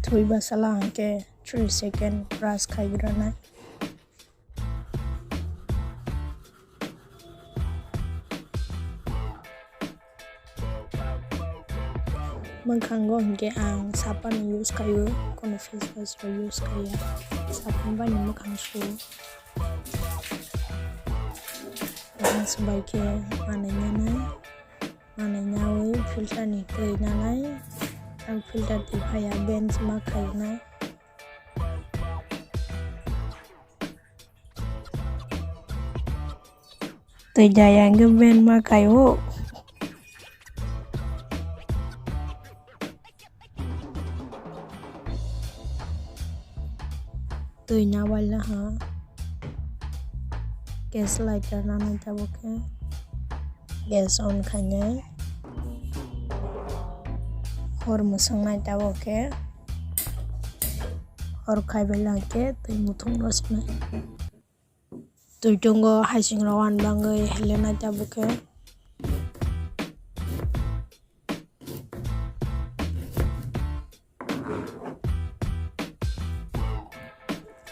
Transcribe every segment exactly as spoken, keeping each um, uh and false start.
Twi bwsala hwnkhe three second brush khaigrana. Mwkhango hwnkhe ang sapan use khaio, kono face wash rok use khaiya. Sapan bai ni mwkhang suo. Ang swbai khe manwi nanai, manwi naui filter ni twi nanai. Ang filter twi phaiya, bench ma khaina. Twi jaya hwnkhe ben ma khaio. Twi na waila ha. Gas lighter nanai tabuk khe. Gas on khainai. Hor mwswk nai tabuk khe. Hor khaibai lai khe twi muthung rw sinai. Twi chungo haising rok ani bagwi helenai tabuk khe.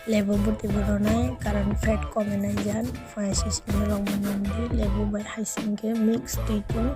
Lebu bwtwi bo rwnai, karon fat komenai jan, phaising rok mwnamdi, lebu bai haising khe mix twi chung.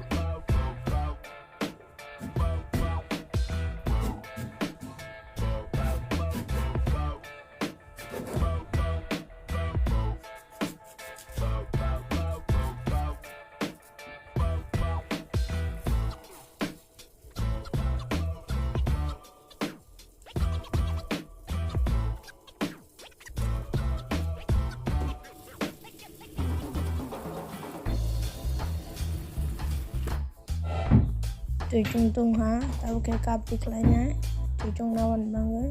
Twi chwng tong ha, tabuk khe cup tikhlainai, twi chwng nabani bagwi.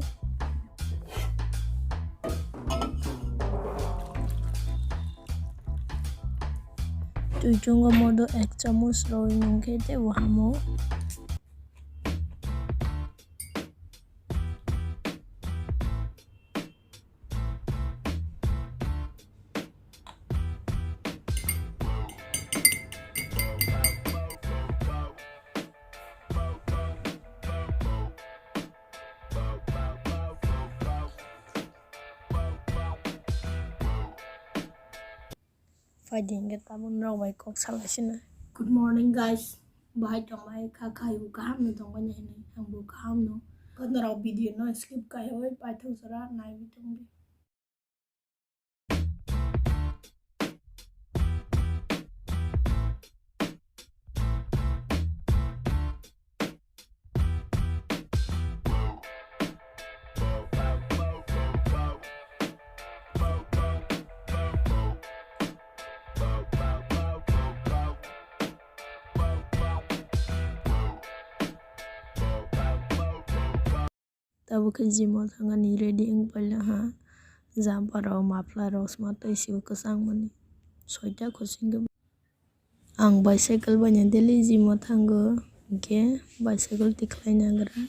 Twi chwngo modo ek chamuch rwi nung khe teibo hamo. Phaidi hwnkhe tabuk norok bai kok salaisina. Good morning, guys. Bahai tongbai kha, khaio kaham no tongbai nai hinwi, ang bo kaham no. Norok video no skip kaiwi paithak jora naiwi tongdi. Tabuk khe gym o thangani ready wng paila ha. Jumper rok, muffler rok sma tei sibo kwchangmani. Soita kuching khe ang bicycle bai no daily gym o thango, hinkhe bicycle tikhlai nagra.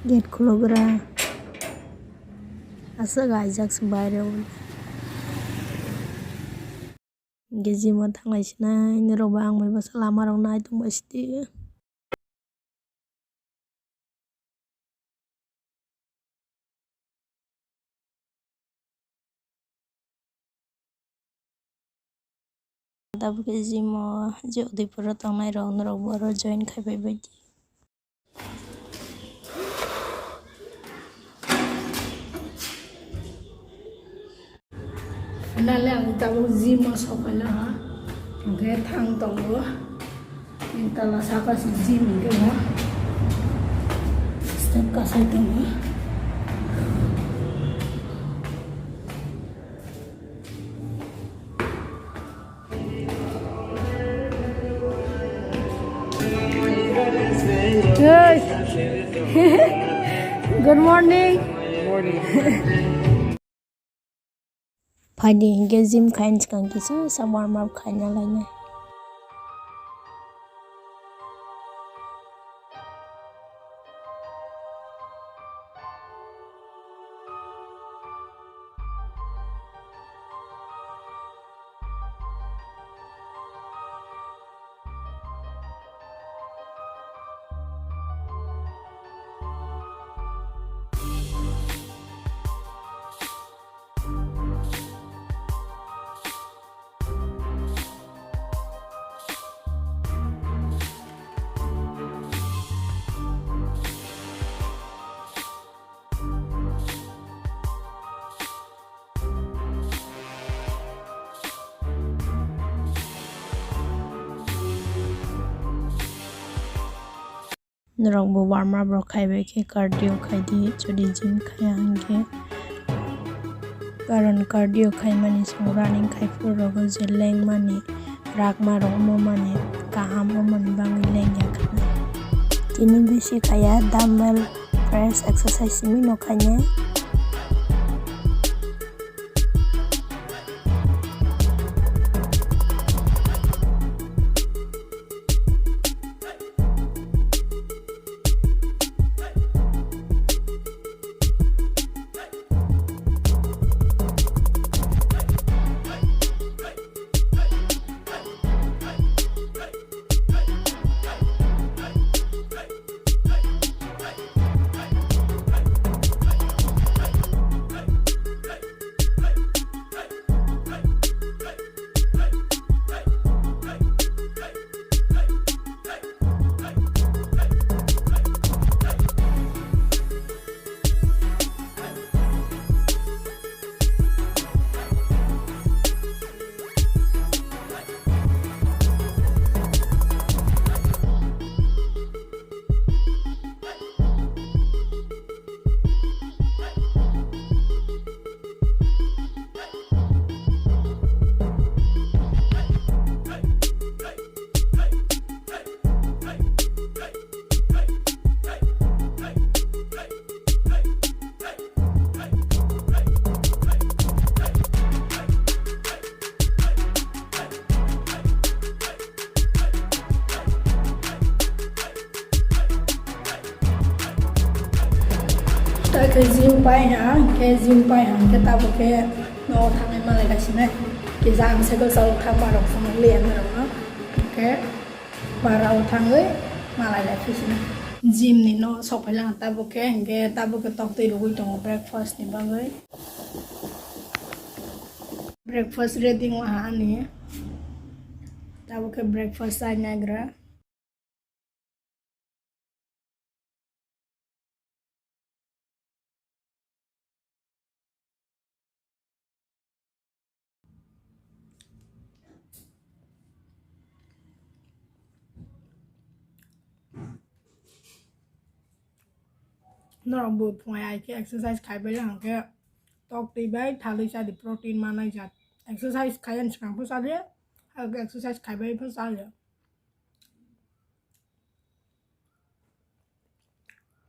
Gate khulogra. Aswk aijak se baire o. Hinkhe gym o thanglai sinai, norok bo ang bai bwsa lama rok nai tongbai sidi. Tabuk khe gym o je Udaipur o tongnai rok, norok bo oro join khai pai bai di. Finally ang tabuk gym o sokphaina ha. Hwnkhe thang tongo. Tala saka si gym hwnkhe ha. Step kasai tongo. Good morning. Morning. Phaidi hinkhe gym khaini swkang kisa sa warm up khaina lainai. Norok bo warm up rok khai bai khe cardio khai di, jodi gym khaiya hwnkhe. Karon cardio khaimani chwng running khai phuru rogo je lengmani, rakma rok omo mani kaham, omoni bagwi lengya khna. Tini bisi khaiya dumbbell press exercise simi no khainai. Ta khe gym pai ha, khe gym pai ha, khe tabuk khe nogo thangwi malai lai sinai. Kisa ang cycle chalo thangma rok phunuk liya norok no. Khe bara o thangwi malai lai phaisina. Gym ni no sok phai lang tabuk khe, hinkhe tabuk khe tok twi rwgwi tongo breakfast ni bagwi. Breakfast ready wngha ani. Tabuk khe breakfast chai nagra. Norok bo phungai ai khe exercise khai bai hwnkhe tok twi bai thalwi cha di, protein manai jat. Exercise khai ani swkang pho cha di, exercise khai bai pho cha di.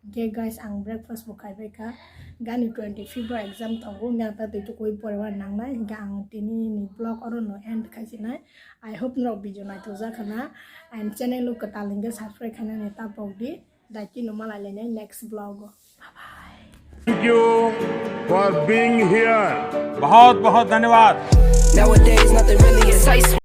Hwnkhe guys, ang breakfast bo khai bai kha. Gani twenty fifth o exam tongo, wngya ta twi tukui poribar nangnai. Hwnkhe ang tini ni vlog oro no end khai sinai. I hope norok video naithok jak khana. And channel o kwtal hwnkhe subscribe khainani ta pok di. Daiki no malai lainai next vlog o. Bye bye. Thank you for being here. बहुत बहुत धन्यवाद। Nowadays, nothing really excites me.